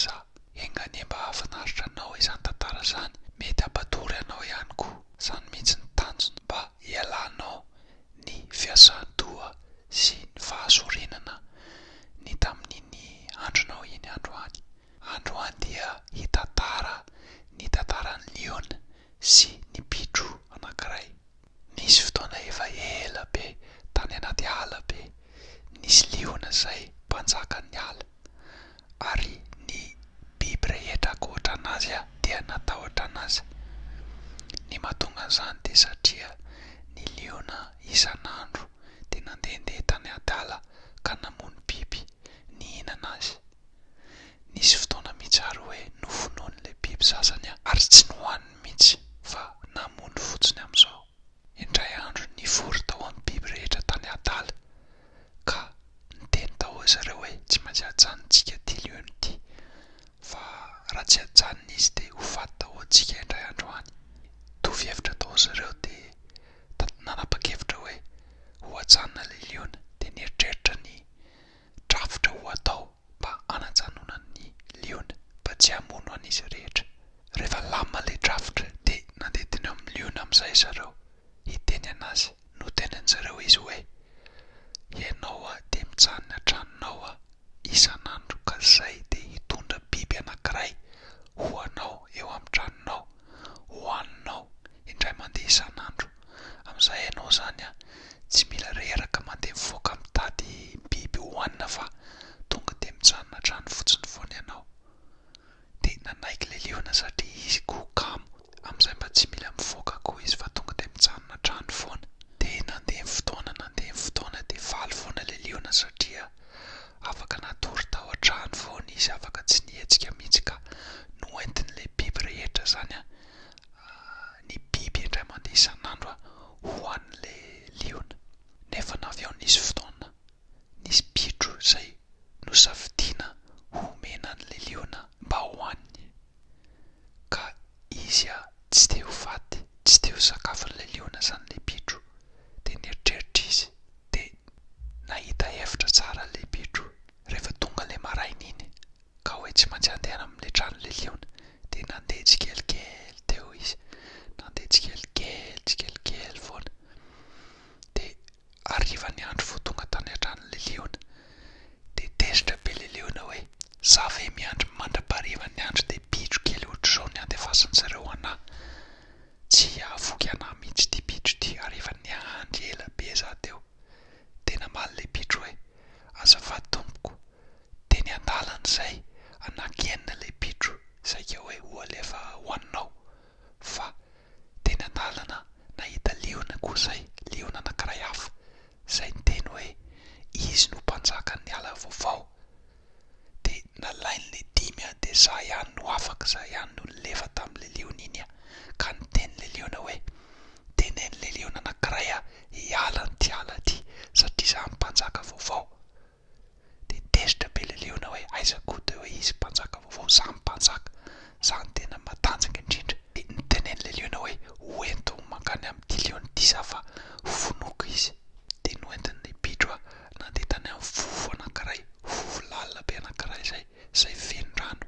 za. Enga anie mba hahafinaritra anao izany tantara izany, mety hampatory anao ihany koa. Izany mihitsy ny tanjona mba hialanao ny fiasan-doha sy ny fahasorenana ny tamin'iny andronao iny androany. Androany dia hitantara ny tantaran'ny liona sy ny bitro anankiray. Nisy fotoana efa ela be, tany anaty ala be, nisy liona izay mpanjakan'ny ala. Ary ny biby rehetra ankoatra an'azy dia natahotra an'azy. Ny mahatonga an'izany dia satria ny liona isan'andro dia nandehandeha tany anaty ala ka namono biby nihinana azy. Nisy fotoana mihitsy ary hoe novonoin'ilay biby sasany ary tsy nohaniny mihitsy fa namono fotsiny amin'izao. Indray andro nivory tao amin'ny biby rehetra tany adala ka niteny tao zareo hoe tsy maintsy ajanontsika ity liona ity fa raha tsy ajanona izy dia ho faty daholo tsika indray andro any. Nitovy hevitra tao zareo dia nanapa-kevitra hoe ho ajanona ilay liona dia nieritreritra ny drafitra ho atao mba hanajanonany ny liona mba tsy hamono an'izy rehetra. Rehefa lamina ilay drafitra dia nandeha teny amin'ny liona amin'izay zareo hiteny an'azy. Notenenin-jareo izy hoe, Ianao dia mijanona an-tranonao isan'andro ka izay dia hitondra biby anankiray ho anao eo amin'ny tranonao, hohaninao indray mandeha isan'andro. Amin'izay ianao izany tsy mila reraka mandeha mivoaka mitady biby hohanina fa tonga dia mijanona an-trano fotsiny foana ianao. Dia nanaiky ilay liona satria izy koa kamo, amin'izay mba tsy mila mivoaka koa izy fa tonga dia mijanona an-trano foana. Dia nandeha ny fotoana, nandeha ny fotoana dia faly foana ilay liona satria afaka natory tao an-trano foana izy, afaka tsy nihetsika mihitsy ka noentin'ilay biby rehetra izany ny biby indray mandeha isan'andro ho an'ilay liona. Nefa na avy eo nisy fotoana nisy bitro izay nosafidiana homena an'ilay liona mba hohaniny. Ka izy tsy te ho faty, tsy te ho sakafon'ilay liona izany ilay bitro. Dia nieritreritra izy, dia nahita hevitra tsara ilay bitro. Rehefa tonga ilay maraina iny, ka hoe tsy maintsy handeha any amin'ilay tranon'ilay liona, dia nandeha tsikelikely teo izy, nandeha tsikelikely, tsikelikely foana. Dia hariva ny andro vao tonga tany an-tranon'ilay liona. Dia tezitra be ilay liona hoe, Za ve miandry mandra-paharivan'ny andro dia bitro kely ohatr'izao ny andefasan-dry zareo anà? Tsy hahavoky anà mihitsy ity bitro ity ary efa niandry ela be za teo. Dia namaly ilay bitro hoe, Azafady tompoko, teny an-dalana izay anankienina ilay bitro saika hoe ho alefa hohaninao fa teny an-dalana nahita liona koa izay, liona anankiray hafa, izay niteny hoe izy no mpanjakan'ny ala vaovao. Dia nalain'ilay dimy aho dia izaho ihany no afaka, izaho ihany no nilefa tamin'ilay liona iny aho. Ka niteny ilay liona hoe, teneno ilay liona anankiray aho hiala an'ity ala ity satria izaho no mpanjaka vaovao. Dia tezitra be ilay liona hoe aiza koa dia hoe izy mpanjaka vaovao, za mpanjaka, za no tena matanjaka indrindra. Dia nitenen'ilay liona hoe hoento mankany amin'ity liona ity za fa hovonoiko izy. Dia noentin'ilay bitro aho nandeha tany amin'ny vovo anankiray, vovo lalina be anankiray izay, izay feno rano.